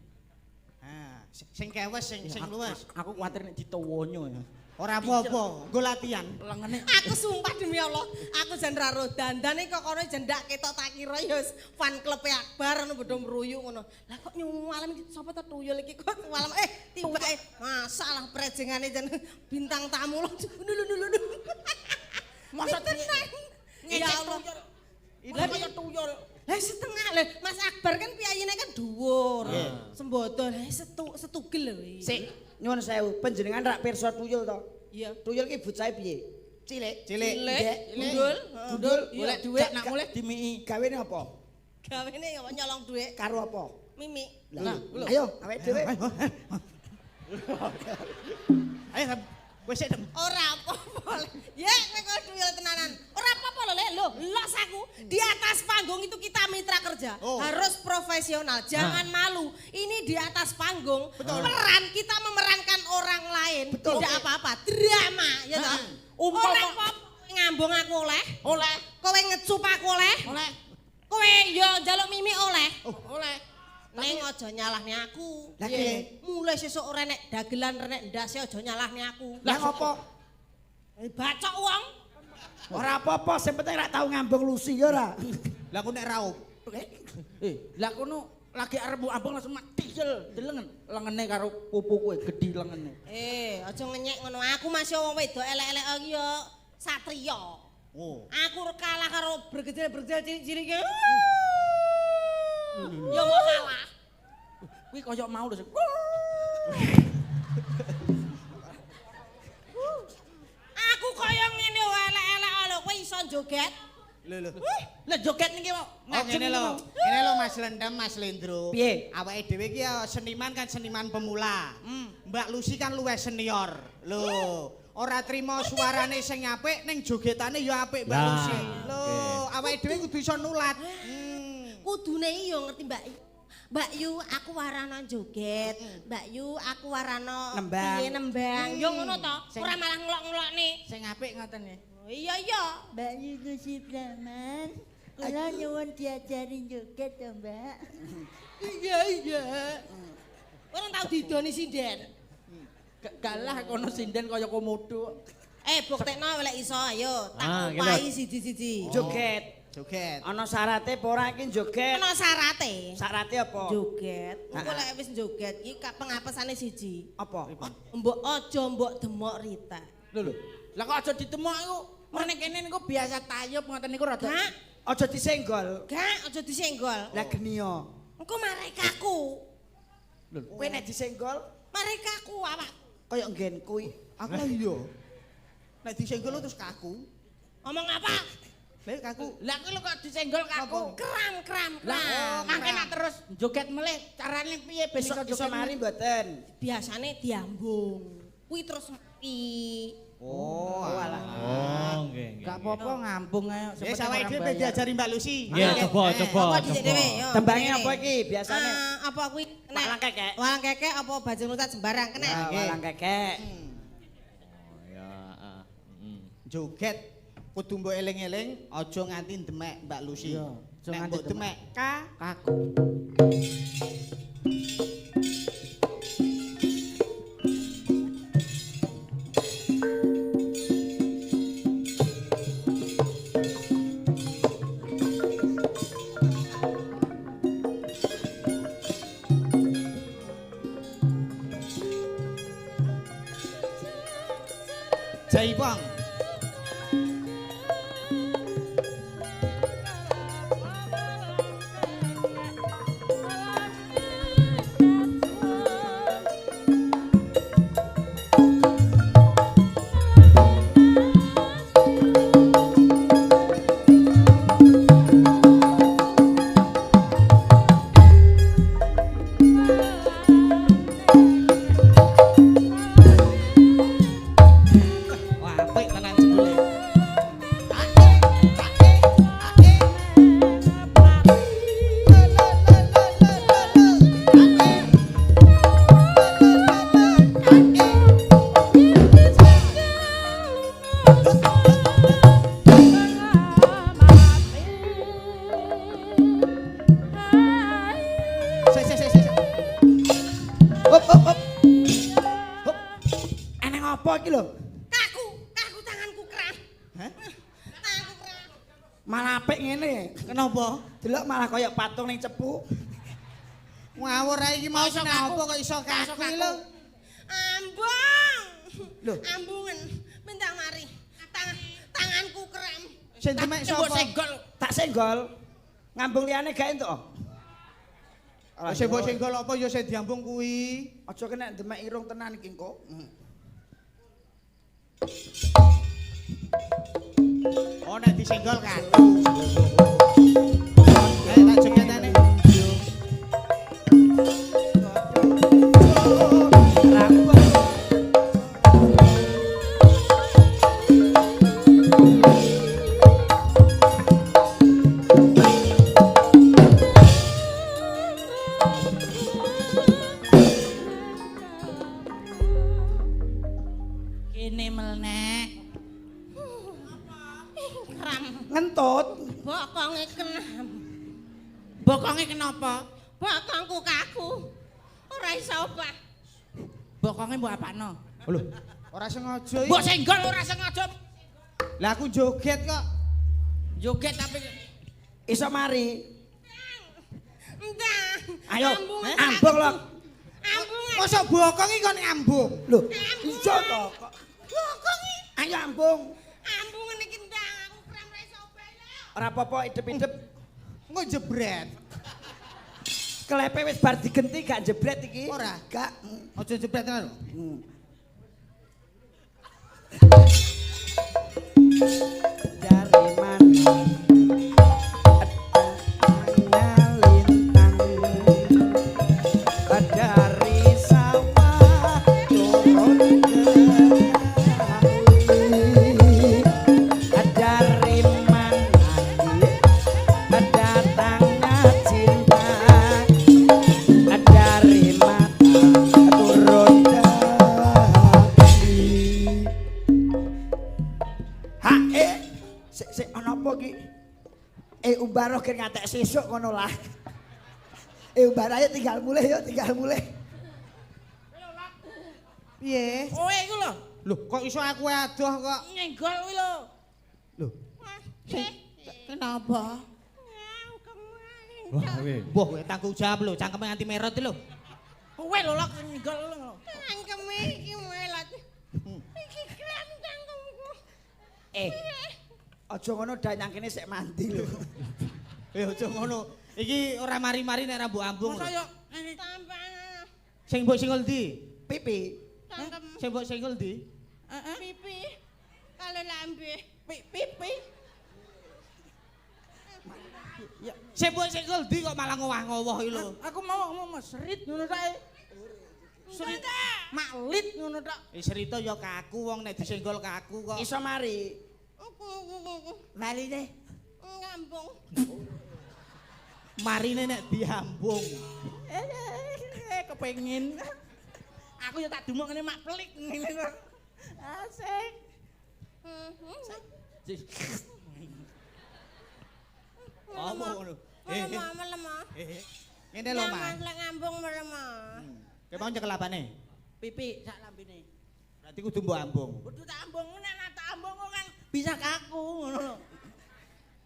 Nah, sing kewes sing sing luwes. Aku kuwatir nek ditowonyo ya. Ora apa-apa, nggo latihan. Lengene Aku sumpah demi Allah, aku jan ra ro dandane kok kono jan ndak ketok tak kira ya wis fan klub Akbar ngono bodho mruyuk ngono. Lah kok nyuwalem iki sapa to tuyul iki kok nyuwalem tibake masalah prejengane jan bintang tamu lho. Lho lho lho. Masa tenan. Ya Allah. Lah kaya tuyul. Lah setengah lho, Mas Akbar kan piyayine kan dhuwur. Sembodo lah setugel lho. iki. Sik, nyuwun sewu, panjenengan rak pirsa tuyul to? Iya. Tuyul ki bocahe piye? Cilik. Cilik. Cilik, Ndek. gundul, Gundul, Golek dhuwit nak mulih dimiki. Gawene apa? Gawene ya nyolong dhuwit Karo apa? mimik. Lah, ayo awake dhewe. Ayo, Sam. Wis sik, Dem. Ora apa-apa. Le. Ya, kowe kok tuyul tenanan. Ora apa-apa lho, Le. Lho, los aku. Di atas panggung itu kita mitra kerja. Oh. Harus profesional, jangan malu. Ini di atas panggung, peran kita memerankan orang lain. Betul. Tidak apa-apa, drama, ya toh. Umpama- Ora apa-apa ngambung aku oleh. Oleh, Kowe ngecup aku oleh. oleh, Kowe yo njaluk mimik oleh. oleh. Neng aja nyalahne aku. Lah piye? Mulai sesuk ora nek dagelan ora nek ndase aja nyalahne aku. Lah ngopo? Bacok wong. Ora apa-apa, sing penting rak tau ngambung Lucy ya ora. Lah aku nek raup. Lah kono lagi arep mbok ambung langsung mati jel. Delengen lengene karo pupu kowe gedhi lengene. Aja ngenyek ngono. Aku masih wong wedok elek-elek iki ya satriya. Oh. Aku kalah karo bergejel-bergejel cilik-cilik iki. Ya mau kalah. Kuwi kaya mau lho. Aku kaya ngene wae elek-elek lho, kowe iso joget. Lho lho. Lah joget niki kok Oh ngene lho. Ngene lho Mas Lendem, Mas Lendro. Piye? Awake dhewe iki ya seniman kan seniman pemula. Mbak Lucy kan luwih senior. Lho, ora trimo suarane sing apik ning jogetane ya apik Mbak Lah, Lucy. Lho, awake dhewe kudu iso nulat. Kudune iya ngerti Mbak Yu. Mbak Yu, aku warana joget. Mbak Yu, aku warana Nembang. piye nembang. Yo ngono to, ora malah ngelok-ngelokne. Sing apik ngoten nggih. Iya iya. Mbak Yu Gusti Brahman, kula nyuwun diajarin joget to, Mbak. Iya iya. Kowe ora tau didoni sinden. Galah kono sinden kaya komodo. Buktekno lek iso ayo, tak Ah, upahi gitu. siji-siji. Joget. Joget. Ana syarate apa ora iki joget? Ana syarate. Syarate apa? Joget. Engko lek wis joget iki pengapesane siji. Apa? Mbok aja mbok demok Rita. Lho lho. Lah kok aja ditemok iku. Mrene kene niku biasa tayub ngoten niku rada. Gak, Aja disenggol. gak aja disenggol. Lah geniya. Engko marek aku. Kowe nek disenggol Mari kaku awak. kaya nggenku iki. Aku lah iya. Nek disenggol terus kaku. Ngomong apa? Lah kaku. Lah kuwi lho kok disenggol kaku. Kram kram Lah kram. mangke nak terus joget melih carane piye ben Iso iso iso joget mari mboten? Biasane diambung. Kuwi terus mati. Oh, alah. Oh, nggih nggih. Gak apa-apa ngambung ae. Ya awake dhewe ben diajari Mbak Lucy. Nggih, coba coba. Apa dhisik dhewe? Yo. Tembange ngene. apa iki biasane? Apa kuwi kena? Walang kekek. Walang kekek apa bajing loncat sembarang kena? Ah, Walang kekek. Oh, ya, ah. Joget kudu mbok eling-eling aja nganti demek Mbak Lucy. Iya, aja Nek nganti mbok demek kaku. Jaipong. Wah, apik tenan jebule. Sik sik sik sik. Hop hop hop. Hop. Eneng apa iki lho? Kaku, kaku tanganku kram. Hah? Tanganku kram. Malah apik ngene. Kenapa? Delok malah kaya patung ning cepu. Ngawur ae iki mau Iso kenapa kaku. kok iso Iso kaku iki lho. Ambung. Loh. Ambungen, minta mari. Tanganku kram. Sing demek Mbok sapa? senggol. Tak senggol. Ngambung liyane gak entuk. Lah sing mbok senggol apa ya sing diambung kuwi. Aja kena demek irung tenan iki engko. Oh nek disenggol kaku. Ayo tak jogetane. Kene melnek. Kram. Ngentut. Bokonge kram. Bokonge kenapa? Bokongku kaku. Ora iso obah. Bokonge mbok apakno? Lho, ora sengaja iki. Mbok senggol ora sengaja. Lah aku joget kok. Joget tapi Iso mari. Entah. Ayo, Ambungen. ambung lho. Ambungen. Mosok bokong iki kon ngambung. Lho, iso to kok. Bokong iki. Ayo ambung. Ambungen iki ndang aku kram ora iso obah lho. Ora apa-apa idep-idep. Engko jebret. Klepe wis bar digenti gak jebret iki. Ora. Gak. Aja jebret tenan lho. Dari mana? Lintang dari sawah turun ke kali. Dari mana datangnya cinta? Dari mata turun ke hati. Ha sik sik ana apa iki? Umbaroh gen ngatek sesuk ngono lah. Umbar ae tinggal mulih ya, tinggal mulih. Piye? Kowe iku lho, Lho, kok iso aku adoh kok. nyenggol kuwi lho. Lho, Kenapa? Wah, kowe. mbuh kowe tanggung jawab lho, cangkeme nganti merot lho. Kowe lho lok nyenggol lho. Cangkeme iki melat. Iki kram cangkemku. Aja ngono danyang kene sik mandi lho. Eh aja ngono. Iki ora mari-mari nek ora mbok ambung. Masa yo ngene Tambah. Sing mbok senggol ndi? Pipi. Cangkem. Sing mbok senggol ndi? Heeh. Pipi. Kalau lambe. Pipi. Ya, sing mbok senggol ndi kok malah ngowah-ngowoh iki lho. Aku mau ngomong serit ngono tok. Serit. Maklit ngono tok. Eh serita ya kaku wong nek disenggol kaku kok. Iso mari. Mari deh. Ngambung. Marine nek diambung. Kepengin. Aku ya tak dumuk ngene mak pelik ngene kok. Asik. Apa ngono? Melem, melem. Ngene lho, Mas. Lek ngambung melem. Kowe mau nyekel apane? Pipi sak lambene. Berarti kudu mbok ambung. Kudu tak ambung nek tak ambung kok kan bisa kaku ngono lho.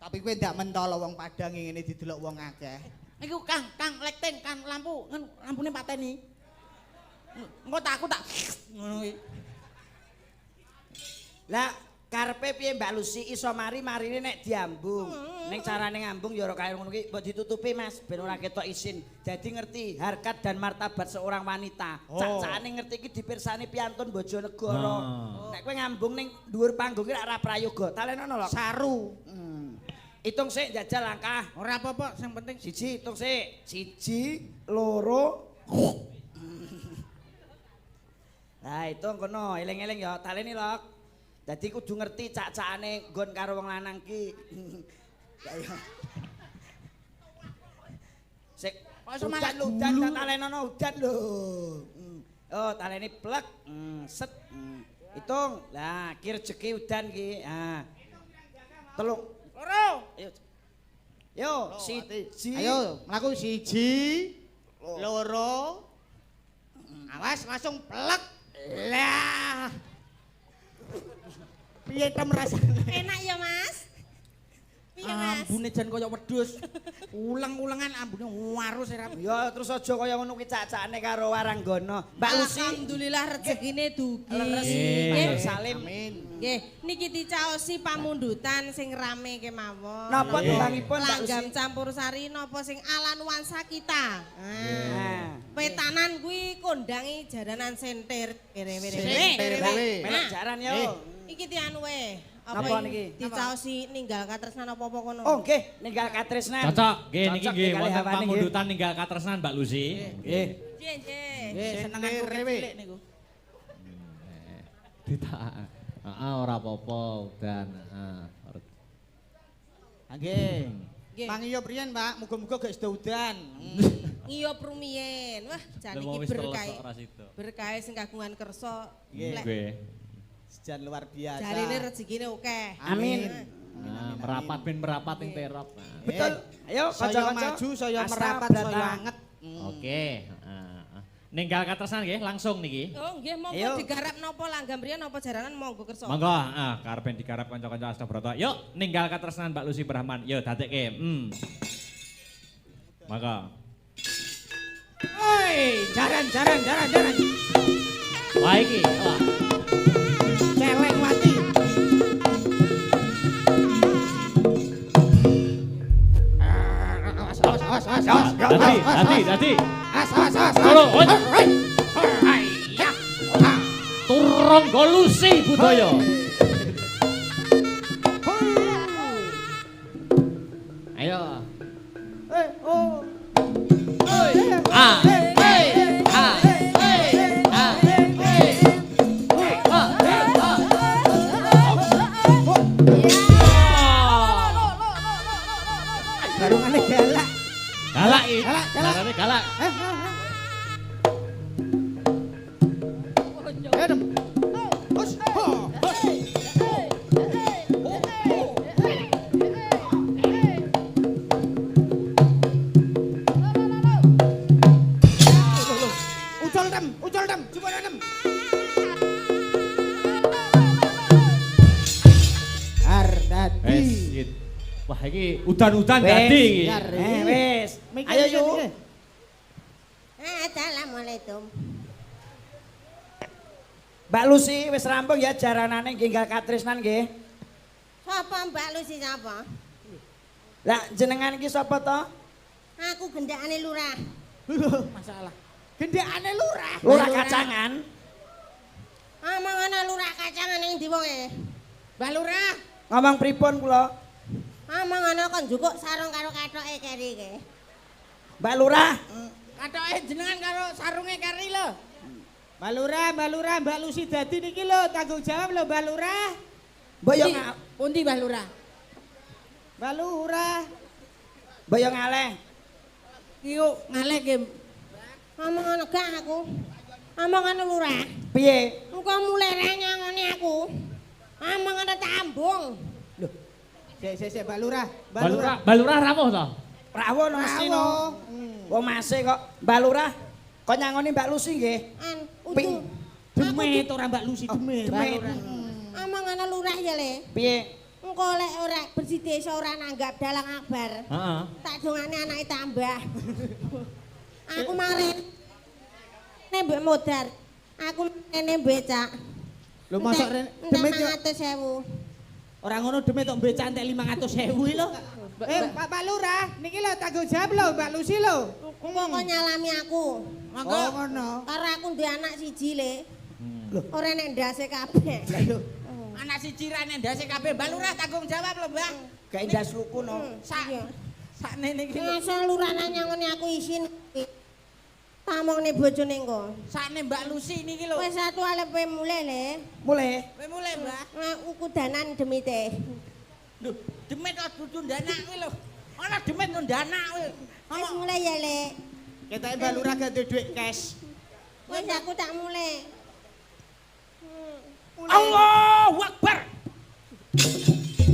Tapi kowe ndak mentolo wong Padang ngene didelok wong akeh. Iku Kang, Kang lekting, Kang lampu, ngono lampune pateni. Engko tak aku tak ngono kuwi. Lah karepe piye Mbak Lucy iso mari marine nek diambung. Ning carane ngambung ya ora kaya ngono kuwi, mbok ditutupi Mas ben ora ketok isin. Dadi ngerti harkat dan martabat seorang wanita. Oh. Cak-cakane ngerti iki dipirsani piantun Bojonegoro. Nek kowe ngambung ning dhuwur panggung ki ora prayoga. Talenono lho. Saru. Hitung sik njajal langkah. Ora apa-apa, sing penting Siji, hitung sik. Siji, loro. Nah, hitung kono, eling-eling ya, taleni lho. Dadi kudu ngerti cak-cakane nggon karo wong lanang ki. Ya iya. Sik, Kok iso malah udan lho, udan gulu? talenono udan lho. Oh, taleni plek, set. Hitung. Lah, ki rejeki udan ki. Ah. Telung. Loro. Ayo. Yo, siji. Ayo, mlaku siji, loro. Awas langsung plek. Lah. Piye tem rasane? Enak ya, Mas? Piye, Mas? Ambune jan kaya wedhus. Uleng-ulengan ambune warus ora. Ya terus aja kaya ngono kuwi cak-cakane karo waranggana. Mbak Lucy. Alhamdulillah rezekine dugi. Leres. Nggih. Pak Salim. Amin. Nggih, niki dicaosi pamundutan sing rame kemawon. Napa tembangipun Mbak Lucy? Langgam campur sari napa sing ala nuansa kita. Nah. Petanan kuwi kondangi jaranan sentir. Sentir. Melok jaran yo. Iki tianu we. Napa niki? Dicaosi ninggal katresnan apa-apa kono. Oh nggih, ninggal katresnan. Cocok, nggih niki Cocok nggih kalih wonten hawane, nggih. pamundutan ninggal katresnan Mbak Lucy. Nggih. Nggih, nggih. Nggih, senenganku Sentir cilik niku. Ditak. Heeh, ora apa-apa udan, heeh. Nggih. Nggih. Mangiyo priyen, Pak? Muga-muga gak sida udan. Ngiyop rumiyin. Wah, jan iki berkah. Berkah sing kagungan kersa. Nggih. Lek Nggih. Jan luar biasa. jarine rezekine akeh. Amin. Nah, merapat ben merapat ing terop. Nah. Betul. Ayo Saya kanca-kanca. maju, saya Asta merapat, brata. saya anget. Oke, heeh. Ninggal katresnan nggih langsung niki. Oh nggih, monggo Ayo. digarap napa langgam riyen napa jaranan monggo kersa. Monggo, ah karepen digarap kanca-kanca Astabrata. Yuk, ninggal katresnan Mbak Lucy Brahman. Yo dadekke. Monggo. Hei, jaran jaran jaran jaran. Wah iki, wah. Celeng mati. Awas awas awas awas. Dadi, dadi, dadi. Awas awas awas. Turun. Turangga Lucy budaya. Ayo. Oh. A. A. A. Barungane galak. Galak iki. Galak, galak. Galakane galak. Dem. Hus, ho, hus. Ucul dem, ucul dem, coba dem. Ardadi. Wes, iki. Wah iki udan-udan dadi iki. Biar. Eh wis. Mikir, Ayo mikir, yuk. mikir. Assalamualaikum. Mbak Lucy wis rampung ya jaranane nggih katresnan nggih. Sapa Mbak Lucy sapa? Lah jenengan iki sapa to? Aku gendakane lurah. Masalah. Gendhekane lurah. Lurah kacangan. Omongane lurah kacangan ning ndi wonge? Mbah Lurah. Ngomong pripun kula? Omongane kon njukuk sarung karo kathoke keri iki. Mbak Lurah. Kathoke jenengan karo sarunge keri lho. Mbah Lurah, Mbah Lurah, Mbak Lusi dadi niki lho tanggung jawab lho Mbah Lurah. Mbok yo pundi Mbah Lurah? Mbah Lurah. Mbok yo ngaleh. Iki kok ngaleh ki. Omongane gak aku. Omongane lurah. Piye? Engko mulai ra nyangoni aku. Omongane tambung. Lho. Sik sik sik Mbak Lurah. Mbak Lurah, Mbak Lurah rawuh to? Rawuh no mesti no. Wong mase kok Mbak Lurah kok nyangoni Mbak Lusi nggih. An udu. Demit ora Mbak Lusi demit. Demit. Omongane lurah ya le. Piye? Engko lek ora bersih desa ora nanggap dalang akbar. Heeh. Tak dongane anake tambah. Aku mare mbek modar. Aku rene becak. Lho mosok rene demit yo 500.000. Ora ngono demit kok becak entek 500.000 lho. Pak Lurah, niki lho tanggung jawab lho Mbak Lusi lho. Engko kok nyalami aku. Monggo. Oh ngono. Karo aku duwe anak siji le. Lho, ora nek ndase kabeh. Anak siji ra nek ndase kabeh. Mbak Lurah tanggung jawab lho, Mbah. Gak ndas luku no. Sak sakne niki lho. Masa lurah nyangoni aku isin. Tamongne bojone engko. Sakne Mbak Lusi niki lho. Wis satu alepe mulih le. Mulih. Kowe mulih, Mbah. Aku kudanan demite. Lho, demit kok dudu ndanak kuwi lho. Ana demit kok ndanak kuwi. Wis mulih ya, Le. Ketoke Mbak Lurah gak duwe dhuwit cash. Wis aku tak mulih. Allahu Akbar.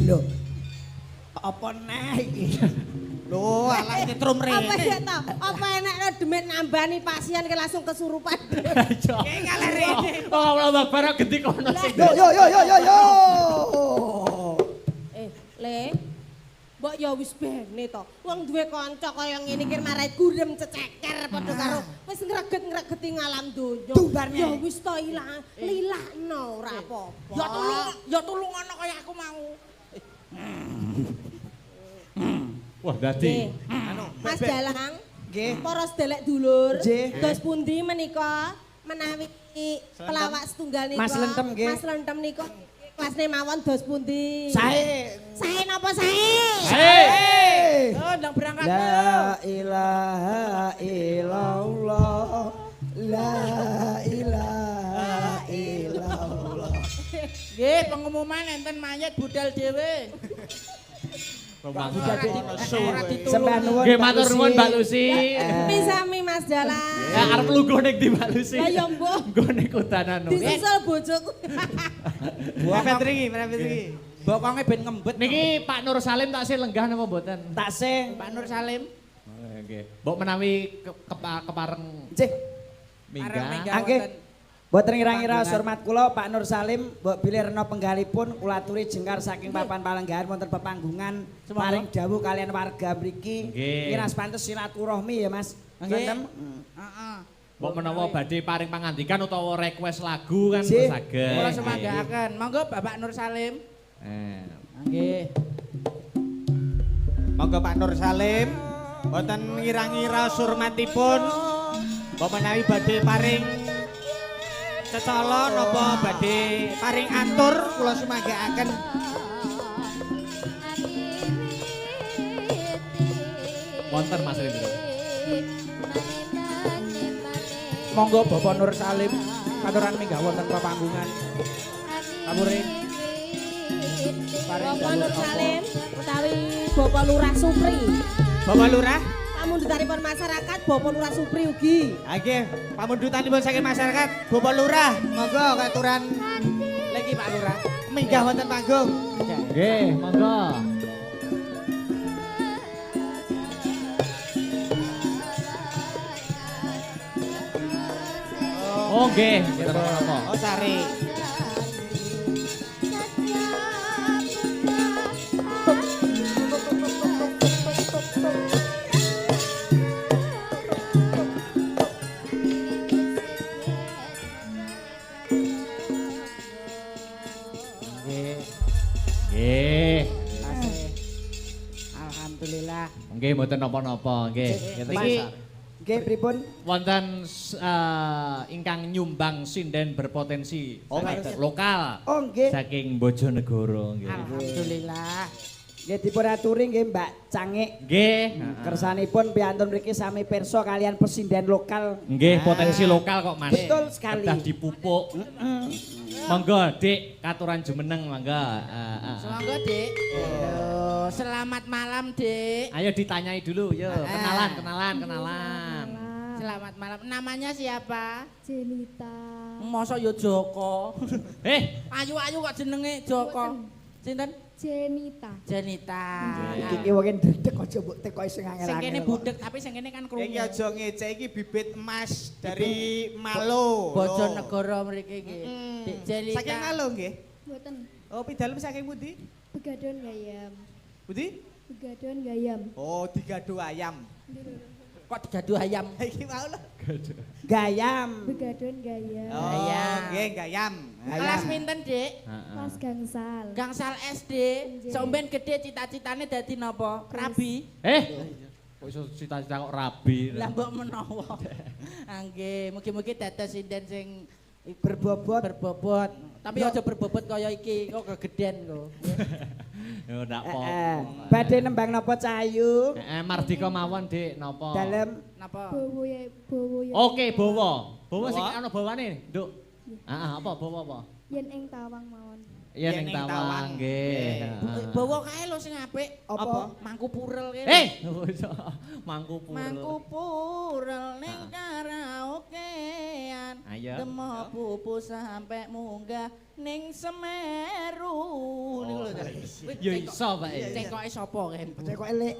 Lho. Apa neh iki? Lho, alah nyetrum rene. Apa ya ta? Apa enakno demit nambani pasien ki langsung kesurupan. Kayak ngalah rene. Oh, Allah Akbar genti kono sing. Yo yo yo yo yo yo. Le. Mbok ya wis bene to. Wong duwe kanca kaya ngene iki marai gurem ceceker padha karo wis ngreget-ngregeti ngalam donya. Ya wis to ilang, lilakno ora apa-apa. Ya tulung, ya tulung ana kaya aku mau. Wah, dadi. Anu, Mas Dalang, nggih. Para sedelek dulur, dos pundi menika menawi pelawak setunggal nika. Mas Lentem nggih. Mas Lentem nika kelasne mawon dos pundi? Sae. Sae napa sae? Sae. Oh, ndang berangkat. La ilaha illallah. La ilaha illallah. Nggih, pengumuman enten mayit budal dhewe. Sembah nuwun. Nggih, matur nuwun Mbak Lusi. Sami Mas Dalang. Ya arep lungguh ning ndi Mbak Lusi? Lah ya mbuh. Nggone kudanan. Disusul bojoku. Prepet riki, prepet riki. Bokonge ben ngembet. Niki Pak Nur Salim taksih lenggah napa mboten? Taksih. Pak Nur Salim. Nggih. Mbok menawi kepareng nggih. Minggah. Nggih. Mboten ngira-ngira hormat kula Pak Nur Salim, mbok bilih rena penggalipun kula aturi jengkar saking papan palenggahan wonten pepanggungan paring dawuh kalian warga mriki. Miras pantes silaturahmi ya Mas. Nggih. Heeh. Mbok menawa badhe paring pangandikan utawa request lagu kan saged. Kula sumanggaaken. Monggo Bapak Nur Salim. Nggih. Monggo Pak Nur Salim, mboten ngira-ngira surmatipun mbok menawi badhe paring cecala napa badhe paring atur kula sumanggaaken. Wonten Mas Rindro. Monggo Bapak Nur Salim katuran minggah wonten papanggungan. Kapure. Bapak Nur Salim utawi Bapak Lurah Supri. Bapak Lurah pamundutanipun masyarakat Bapak Lurah Supri ugi. Nggih, pamundutanipun saking masyarakat Bapak Lurah, monggo katuran lagi Pak Lurah minggah wonten panggung. Nggih, monggo. Oh nggih, mboten napa. Oh sare. Nggih. Alhamdulillah. Nggih mboten napa-napa, nggih. Niki Nggih, pripun? Wonten ingkang nyumbang sinden berpotensi Oh, saking lokal. Oh, nggih. Saking Bojonegoro nggih. Alhamdulillah. Nggih dipun aturi nggih Mbak Cangik. Nggih. Kersanipun piyantun mriki sami pirsa kalian pesinden lokal. Nggih, potensi lokal kok Mas. Betul sekali. Kedah dipupuk. Monggo, Dik, katuran jumeneng monggo. Monggo, Dik. Yo, selamat malam, Dik. Ayo ditanyai dulu, yo. Kenalan, kenalan, kenalan. Selamat malam. Namanya siapa? Jenita. Mosok yo Joko. Eh, Ayu-ayu kok jenenge Joko. Sinten? Jenita. Jenita. Iki ki wong ndredeg aja mbok tekoki sing angel-angel. Sing kene budek tapi sing kene kan krungu. Iki aja ngecek iki bibit emas dari Malo. Bojonegoro mriki iki. Dik Jelita. Saking Malo nggih. Mboten. Oh, pidalem saking pundi? Begadon Gayam. Pundi? Begadon Gayam. Oh, digado ayam. Kok digadu ayam? Iki mau lho. Gayam. Begadon Gayam. Oh, Gayam. nggih gayam. Kelas pinten, Dik? Kelas gangsal. Gangsal SD. Nggih. Somben gede cita-citane dadi napa? Rabi. Eh. Kok iso cita-cita kok rabi. Lah mbok menawa. Ah nggih, mugi-mugi dados sinden sing Berbobot. berbobot. Tapi aja berbobot kaya iki, kok kegeden kok. Yo ndak Eh, apa-apa. Badhe nembang napa Cahayu? Mardika mawon, Dik, napa? Dalem Napa? Bowo ya, bowo ya. Oke, bawa. Bawa sing ana bawane, Nduk. Heeh, apa bawa apa? Yen ing tawang mawon. Iya Yen ning ing tawang tawang. nggih. Nggih. Bawa kae lho sing apik. Apa? Mangku purel kae. Eh, mangku purel. Mangku purel ning karaokean. Ayo. Demo pupu sampe munggah ning Semeru. Niku lho. Ya iso, Pak. Cekoke sapa kae? Cekok elek.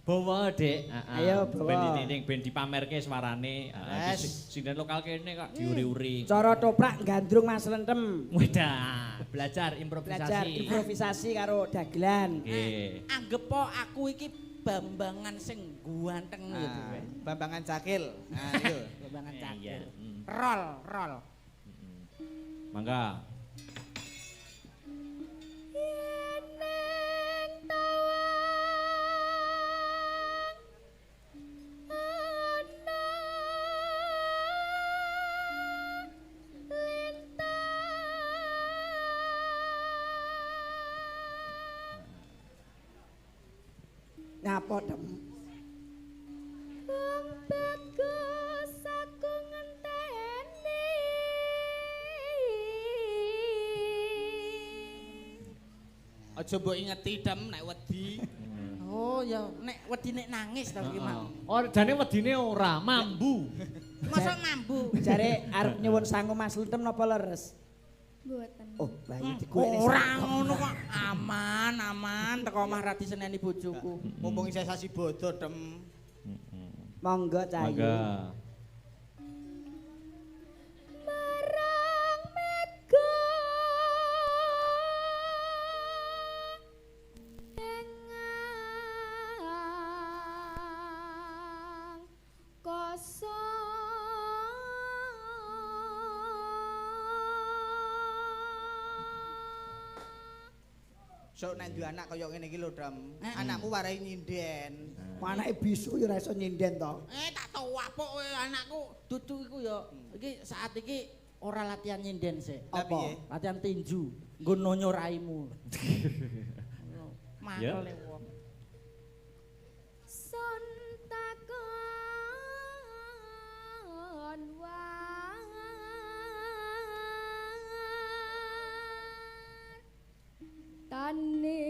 Bawa, Dik. Heeh. Ayo, bawa. Ben ditining, ben dipamerke suarane. Heeh, Yes. iki sinden lokal kene kok diuri-uri. Cara toprak gandrung Mas Lentem. Wedah, belajar improvisasi. Belajar improvisasi karo dagelan. Nggih. Anggep po aku iki bambangan sing guanteng gitu. Ah, Bambangan Cakil. Nah, itu. Bambangan Iya. cakil. Mm. Rol, rol. Mangga. Yen ing tawang ana lintang. Nyapa dem? Wong bagus aku ngenteni. Aja mbok ingeti dem nek wedi. Oh ya, nek wedi nek nangis ta iki mang. Oh, jane wedine ora, mambu. Masa mambu? Jare arep nyuwun sangu Mas Lentem napa leres? Mboten. Oh, lah iki digolekne Ora sangu. ngono kok. Aman, aman teko omah ra diseneni bojoku. Mumpung isih sasi bodo dem. Monggo Cahayu. Mangga. Marang mega engang kosong. Sok nek duwe anak kaya ngene iki lho, Dem. Anakmu warai nyinden. Anake bisu ya ora iso nyinden to. Eh tak tawapuk kowe anakku dudu iku ya. Iki saat iki ora latihan nyinden sik. Lah piye? Latihan tinju, nggo nonyo raimu. Ya. Mangkel wong. Sun takon war tane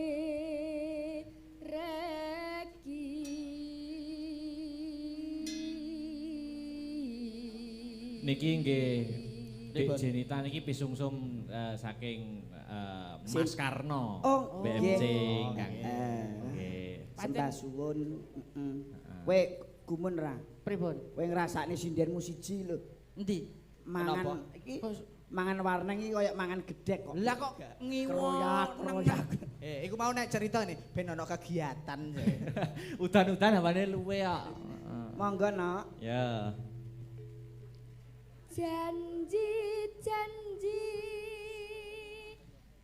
reki Niki nggih Dik Jenita niki pisungsum saking Mas Karno. Oh, BMC nggih. ingkang. Eh. Nggih. Sembah suwun. Heeh. Kowe gumun ra? Pripun? Kowe ngrasakne sindenmu siji lho. Endi? Mangan iki mangan warneng iki kaya mangan gedhek kok. Lah kok ngiwo Kroyak, kroyak. Eh, iku mau nek cerita nih, ben ono kegiatan. Udan-udan hawane luwe kok. Monggo, Nok. Ya. Janji janji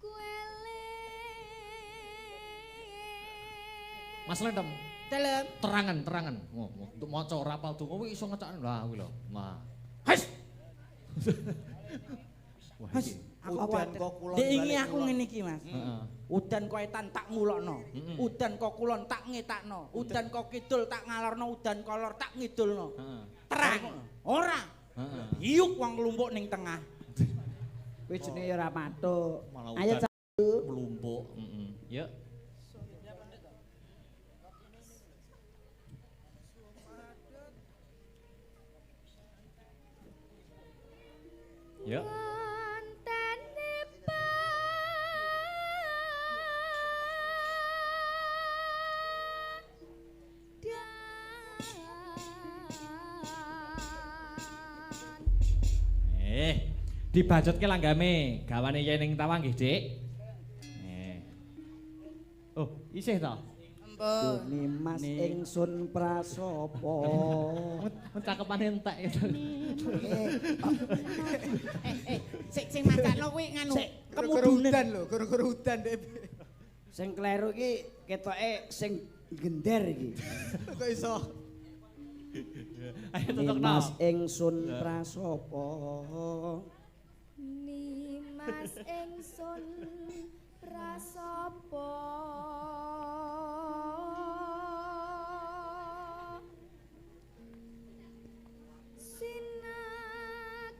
kuele Mas Lentem. Dalem. Terangan, terangan. Oh, untuk maca rapal donga kuwi iso ngecakne. Lah kuwi lho. Nah. Hes. Wah, Mas, iki. aku Udan kuwatir. kok kulon Dek ingi balik aku kulon. ngene iki, Mas. Heeh. Udan kok etan tak ngulokno. Udan kok kulon tak ngetakno. Udan kok kidul tak ngalorno, udan kolor tak ngidulno. Heeh. Terang. Ora. Heeh. Hiuk wong nglumpuk ning tengah. Kuwi jenenge ya ora matuk. Malah Ayo udan Cak. Mlumpuk. Heeh. Yuk. Yuk. Ngenteni padhan. Eh, dibacutke langgame, gawane yen ning tawang nggih, Dik. Eh. Oh, isih to? Ampun. Nimas ingsun prasopo. Cakepane entek itu. Eh, eh, sik sing macakno kuwi nganu. Sik, Gara-gara Kemudunen. udan lho, gara-gara udan dek. Sing kleru iki ketoke sing gender iki. Kok iso? Ayo tutupno. Nimas ingsun prasopo. Nimas ingsun prasapa sinak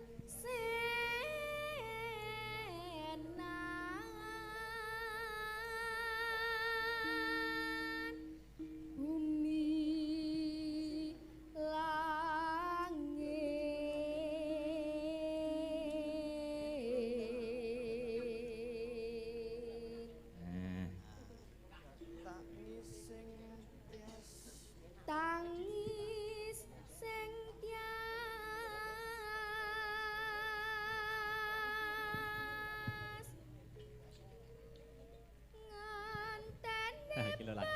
senan bumi langit. Eh. Tangis sing tias nganteni Ah, iki lho lagi.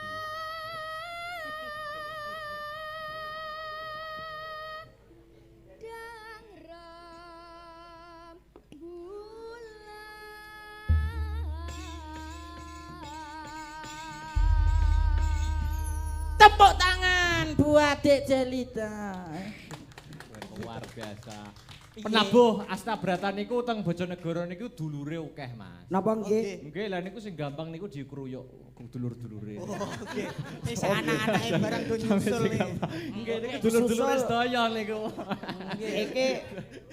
dang rembulan. Tepuk tangan buat Dek Jelita. Luar biasa. Penabuh Astabrata niku teng Bojonegoro niku dulure akeh, Mas. Napa nggih? Nggih, lah niku sing gampang niku dikruyuk dulur-dulure. Oh, oke. Wis anak-anake barang do nyusul iki. Nggih, niku dulur-dulure sedaya niku. Iki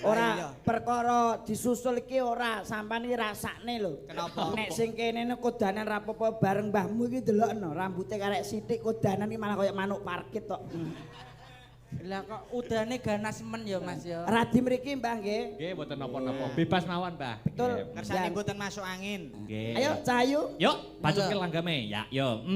ora perkara disusul iki ora sampean iki rasakne lho. Kenapa? Nek sing kene ne kodanan rapopo bareng mbahmu iki delokno, rambute karek sithik kodanan iki malah kaya manuk parkit tok. Lah kok udane ganas men ya Mas ya. Radi mriki Mbah nggih. Nggih, mboten napa-napa. Bebas mawon, Mbah. Betul. Kersane mboten masuk angin. Nggih. Ayo Cahayu. Yuk, bacutke langgame. Ya, yo.